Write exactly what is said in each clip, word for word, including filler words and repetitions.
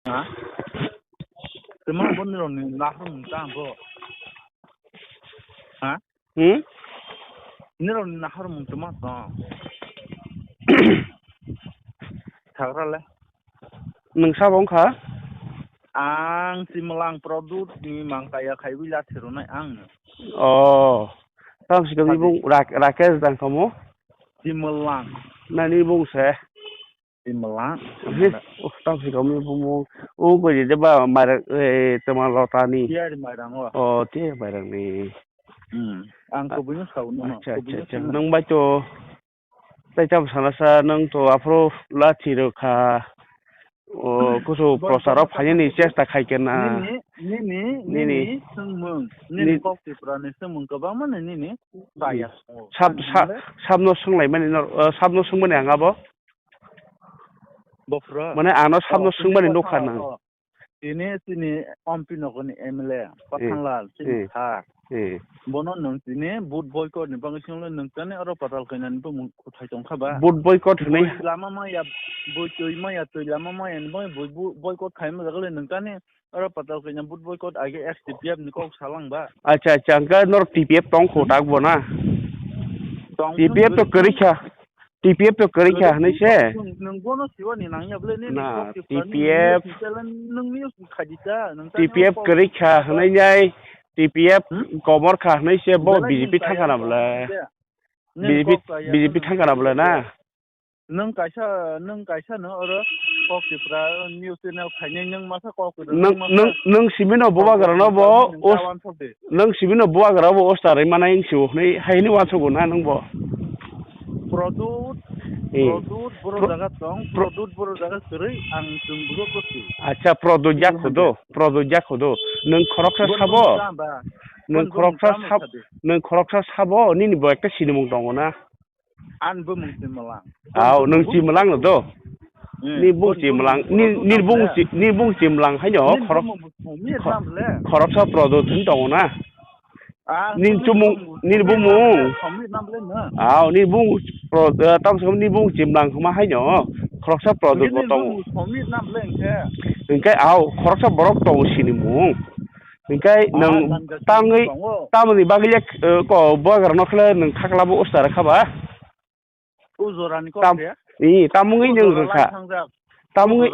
Ha? Tuma bo nirokni nahormung ta bo. Ha? Hmm? Nirokni nahormung tuma to. Thagra le. Nwng sabo wngkha? Ang Simlang Product ni mangkaya khaiwi lathi rwnai ang. Oh. Tamo sikami bung Rak-, Rakesh dang kamo? Simlang. Nani bung se? Simlang. He, oh, tamo sikami bung. Oh, koi de ba, mar, eh, tama lotani. Tiar mairang o. Oh, tiar mairang ni. Hmm. Ang kubui no sao no. Acha, acha, acha. Nang bai to. Tai cham sana sa nang to aphro lathi ro kha. O, kusu prosaro phaini chesta khai kena. Nini, nini, nini, nini sengmung. Nini kok Tripura ni sengmung kwbangma ni nini. Saya. Sab, sa-, sabno senglaimani no, eh, sabno sengmani ang abo. Bofra. Mane ano sabno sengmani nokha nang. Tini, tini M P nogoni M L A, Pathanlal, tini kha. Bono nwng tini vote boycott ni bagwi swngle nwng tani oro patal kainani bumung kuthai tongkha ba. Vote boycott hwnwi. Bui lama maya, bui twi maya, twi lama maya ni bagwi bui bu-, boycott khaima jaga le nwng tani oro patal kaina vote boycott age S D P F ni kok salang ba. Acha, acha, hwnkhe norok T P F tong kho tak bo na? Tong T P F to kwrwi kha. T P F to kwrwi kha hwnwi se. Nwng bono siwani nangya bwle nini. Na, kok T P F. Nwng news khadi ta, nwng T P F kwrwi kha hwnwi nai, T P F komor kha hwnwi se bo B J P thangkha na bwle. B J P, B J P thangkha na bwle na. Nwng kaisa, nwng kaisa no oro kok Tripura news channel khainai nwng masa kok. Nwng, nwng, nwng simi no bubagra no bo. Nwng simi no bubagra bo ostarwi manai wngsi o hwnwi hai hwnwi uansukgo na nwng bo? Product, eh, product borok jaga tong, pro-, product borok jaga kwrwi ang chwng bujo kwrwi. Acha, product jak khudo, product jak khudo. Nwng khoroksa sabo? Nwng khoroksa sab-, nwng khoroksa sabo, nini bo ekta sinimung tongo na? Ani bumung Chimlang. Aw, nwng Chimlang no do? Hmm. Ni bung Chimlang, ni, ni bung Chi-, ni bung Chimlang haino khorok-, khoroksa product hin tongo na? Ni chumung, ni bumung. Aw, ni bung pro-, eh, tam sam ni bung Chimlang huma haino khoroksa product bo tongo. Hingke aw, khoroksa borok tongo sinimung. Hingke nwng tangwi, tamoni bagwi le, eh, ko bubagra no khle nwng khaklabo usta rwkha ba? Tam-, i, tamungwi nwng rwkha. Tamungwi,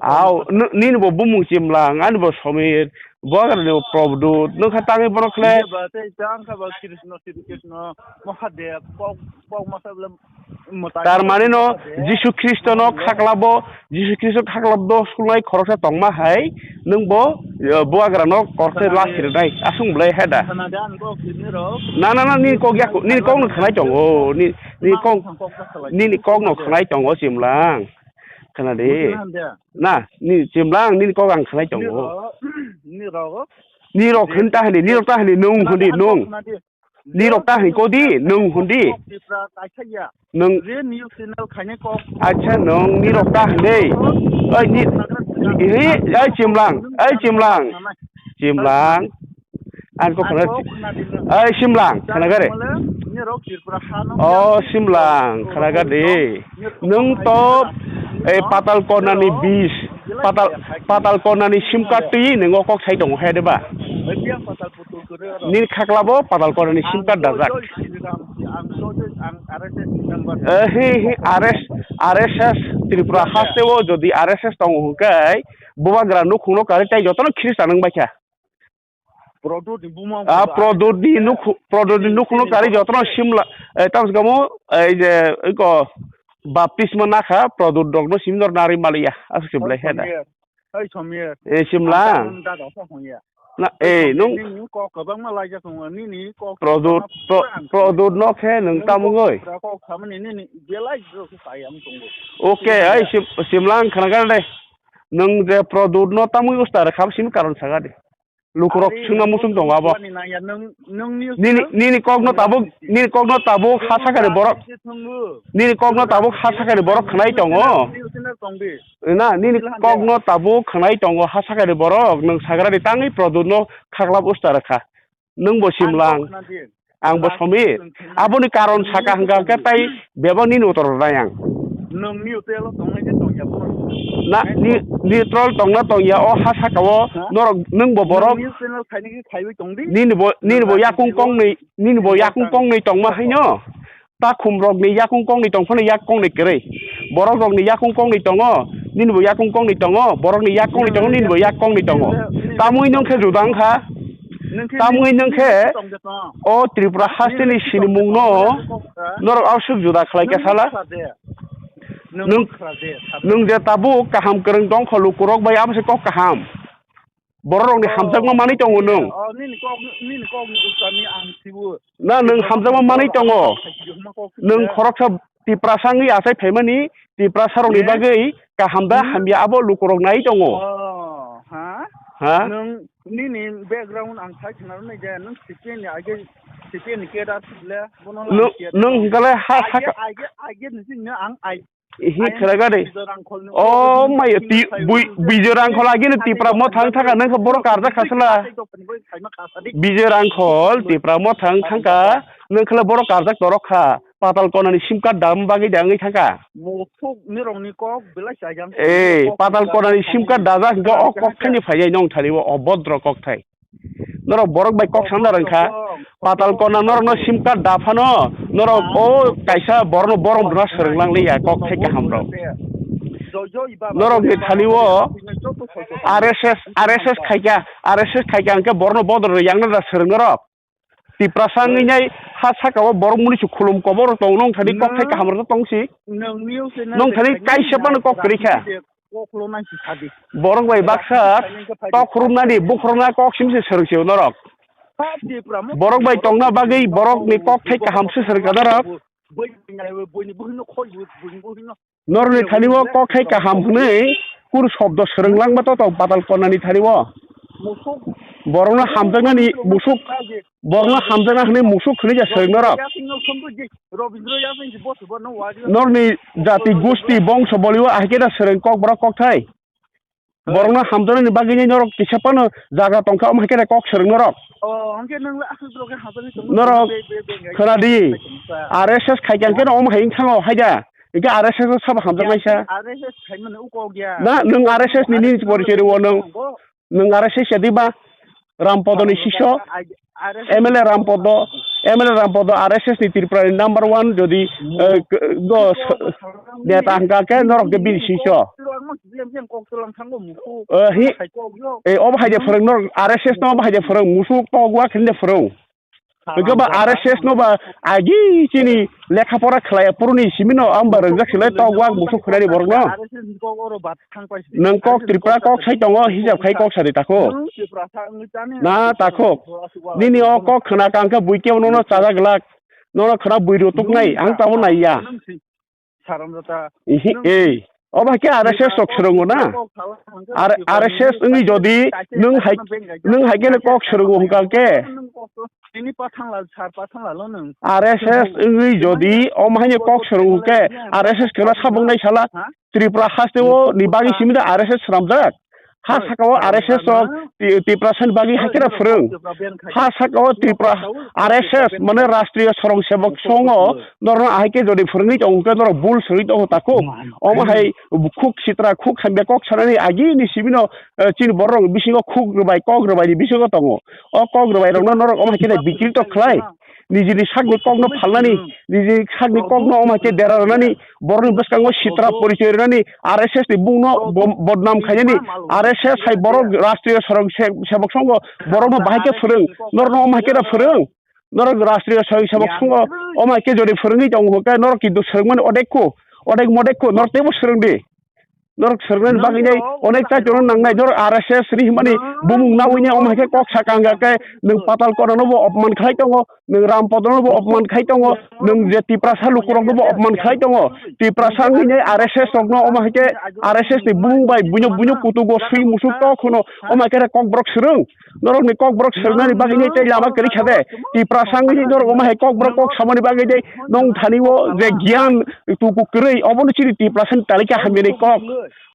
aw, nini bo bumung Chimlang, ani bo Somir, bubagra ni bo Probdut, nwng kha tangwi bono khle. Tar mane no Jisu Khristo no khaklabo, Jisu Khristo khaklabo sulnai khoroksa tongma hai, nwng bo, eh, bubagra no korte lachi rwnai, aswk belai he da. Na, na, na, nini kok yak, nini kok no khnai tongo, ni, nini kok, nini kok no khnai tongo Chimlang. Khna di. Na, nini Chimlang, nini kok ang khnai tongo. Nirok khin ta hini, nirok ta hini, nwng hwn di, nwng. Nirok ta hwn kok di, nwng hwn di. Nwng. Acha, nwng nirok ta hwn di. Oi, ni, oi, oi, Chimlang, oi, Chimlang. Chimlang. Ang kok khna, oi, Chimlang, khna gare. O, Chimlang, khna gare. Nwng to, eh, Patal Kona ni bis, Patal, Patal Kona ni sim card twi, nwng o kok sai tongo, hai de ba? Nini khaklabo Patal Kona ni sim card dajak. Eh, he, he, R S, R S S Tripura haste o jodi R S S tongo hwnkhe, bubagra nukhungno karwi tai jotono Khristan wng baikha. Ah, Prodot ni nukhu-, Prodot ni nukhungno karwi jotono Simla, eh, tamo se kamo, eh, je, iko, baptisma nakha, Prodot rokno simi nor narwi maliya, aswk se belai he da. Hai Somir. Eh, Simlang. Ang dada sa hongya. Na, eh, nung. Nini kok kwbangma laijak tongo, nini kok Prodot, kwbangma Pro-, pura ang Prodot no khe nung tamungoi. Kok samani nini belai jok sai ang tongo. Okay, ai Sim-, Simlang khnagar de. Nung je Prodot no tamui usta re kham sim karon saga de. Lukurok sungna musung tongo abo. Nini, nini kokno tabuk, nini kokno tabuk ha sakani borok. Nini kokno tabuk ha sakani borok khwnai tongo. Na, nini kokno tabuk khwnai tongo ha sakani borok. Nwng sagrani tangwi Prodot no khaklap usta rwkha. Nwng bo Simlang. Ang bo Somir. Aboni karon saka hwnkha hwnkhe tai bebak nini utor rwnai ang. Na, ni, neutral tongna tongya o ha saka o. Ha? Norok, nwng bo borok. News channel khainwi khe khaiwi tong di. Nini bo, nini bo yakung kongnwi, nini bo yakung kongnwi tongma haino. Takhum rokni yakung kongnwi tong phano yak kongnwi kwrwi. Borok rokni yakung kongnwi tongo, nini bo yakung kongnwi tongo, borokni yak kongnwi tongo, nini bo yak kongnwi tongo. Tamwi nwng khe juda wngkha. Tamwi nwng khe o Tripura hasteni sinimungno norok aswk juda khlai kha sala. Nwng, nwng je tabuk kaham kwrwng tong kho lukurok bai, abo se kok kaham. Borok rokni hamjakma manwi tongo nwng. Oh, nini kok, nini kok ni usta ni ang sibu. Na nwng hamjakma manwi tongo. Nwng khoroksa Tiprasa wngwi achai phaimani, Tiprasa rokni bagwi kaham da hamya abo lukurok nai tongo. Oh, ha? Ha? Nwng nini background ang sai khna nai je, nwng C P M ni age, C P M ni cadre le, bono nwng, nwng hwnkhe le ha saka. Age, age, age ni sini ang ai Hi khwlaiga de. O mai ti bui, Bijay Rangkhol agini Tipra Motha wng thangkha, nwng khe borok karjak kha sala. Bijay Rangkhol Tipra Motha wng thangkha, nwng khe borok karjak torok kha. Patal Konani sim card dam bagwi da wngwi thangkha. Mukhuk nirokni kok belai chayang. Eh, Patal Konani sim card dajak hwnkhe o kok thaini phaiya nwng thani o obodro kok thai. Norok borok bai kok sanjak wngkha. Patal Kona norokno sim card da phano, norok o kaisa borokno borom rwna swrwng lang liya kok thai kaham rok. Norok ni thani o R S S, R S S khaikha, R S S khaikha hwnkhe borokno bodol rw yang na da swrwng norok. Tiprasa wngwi nai ha saka o borok muni se khulum kobor rok tong nong thani kok thai kaham rok tong si. Nong thani kaisa phano kok kwrwi kha. Kok khulumnai si sadi. Borok bai baksa tok khurumnani, bukhurumna kok sim se swrwng se norok. Borok bai tongna bagwi borokni kok thai kaham se swrwng ka norok. Norokni thani o kok thai kaham hwnwi kur shobdo swrwng langma to tong Patal Konani thani o. Borokno hamjaknani musuk Borokno hamjakna hwnwi musuk hwnwi ja swrwng norok. Norokni jati gusti bongso bolio ahai khe da swrwng kok borok kok thai. Borokno hamjaknani bagwi norok kisa phano jaga tongkha, omo hai khe da kok swrwng norok. Norok khna di, R S S khai khe omo hai wng thango hai da. Hwnkhe R S S o sabo hamjaknaisa. Na, nwng R S S ni nini porichoi rwo nwng. Nwng R S S ya di ba? Rampodoni siso, M L A Rampodo, M L A Rampodo R S S ni Tripura ni number one jodi, eh, k-, go s-, neta hwnkha khe norok khe bini siso. Eh, hi, eh, obo hai de phwrwng norok R S S no obo hai de phwrwng musuk tok wa khe de phwrwng. Hwnkhe ba R S S no ba agi chini lekha pora khlai phuru ni simi no ang ba rwngjak silai tok wa musuk khwnani borok no. Nwng kok Tripura kok sai tongo, hijab khai kok sadi takhuk. Na takhuk. Nini o kok khna kang khe bui kebo nono chaja glak. Nono khna bui rutuk nai, ang tamo nai ya. Ihi, ei. Obo hai khe R S S rok swrwngo na. R-, R S S wngwi jodi nwng hai, nwng hai khe kok swrwngo hwnkha khe. Tini pa thangla, sar pa thangla lo nwng. R S S wngwi jodi omo haino kok swrwng hwnkhe, R S S kheno sabuk nai sala, Tripura haste o ni bagwi simi da R S S swnamjak. Ha saka o R S S rok Ti-, Tiprasa ni bagwi hai khe da phwrwng. Ha saka o Tripura R S S mane Rashtriya Swarang Sevak Songho norok hai khe jodi phwrwngwi tongo hwnkhe norok bul swrwngwi tongo takhuk. Omo hai khuk sitra khuk hamya kok sanani agi ni simi no, eh, chini borok rok bisingo khuk rwbai kok rwbai ni bisingo tongo. O kok rwbai rok no norok omo hai khe da bichilto khlai. Nijini sakni kokno phalnani, nijini sakni kokno omo hai khe dera rwnani, borokni bwskango sitra porichoi rwnani, R S S ni bungno bo-, bodnam khainani, R S S hai borok Rashtriya Swarang Se-, Sevak Songho borokno bahai khe phwrwng, norokno omo hai khe da phwrwng, norok Rashtriya Swarang Sevak Songho omo hai khe jodi phwrwngwi tongo khe norok kintu swrwngmani odekko, odek modekko norok teibo swrwng di. Norok swrwngnani bagwi nai onek chaitono nangnai, norok R S S ri hwnmani bumung nawi nai omo hai khe kok sakang khe nwng Patal Kona no bo opman khlai tongo, nwng Rampodo no bo opman khai tongo, nwng je Tiprasa lukurok no bo opman khlai tongo. Tiprasa wngwi nai R S S rok no omo hai khe R S S ni bumung bai buino buino kutugo swi musuk tok hwno omo hai khe kok borok swrwng. Norokni kok borok swrwngnani bagwi nai tei lama kwrwi kha de. Tiprasa wngwi norok omo hai kok borok kok samani bagwi de nong thani o je giyan tuku kwrwi obono chini Tiprasa ni talika hamya ni kok.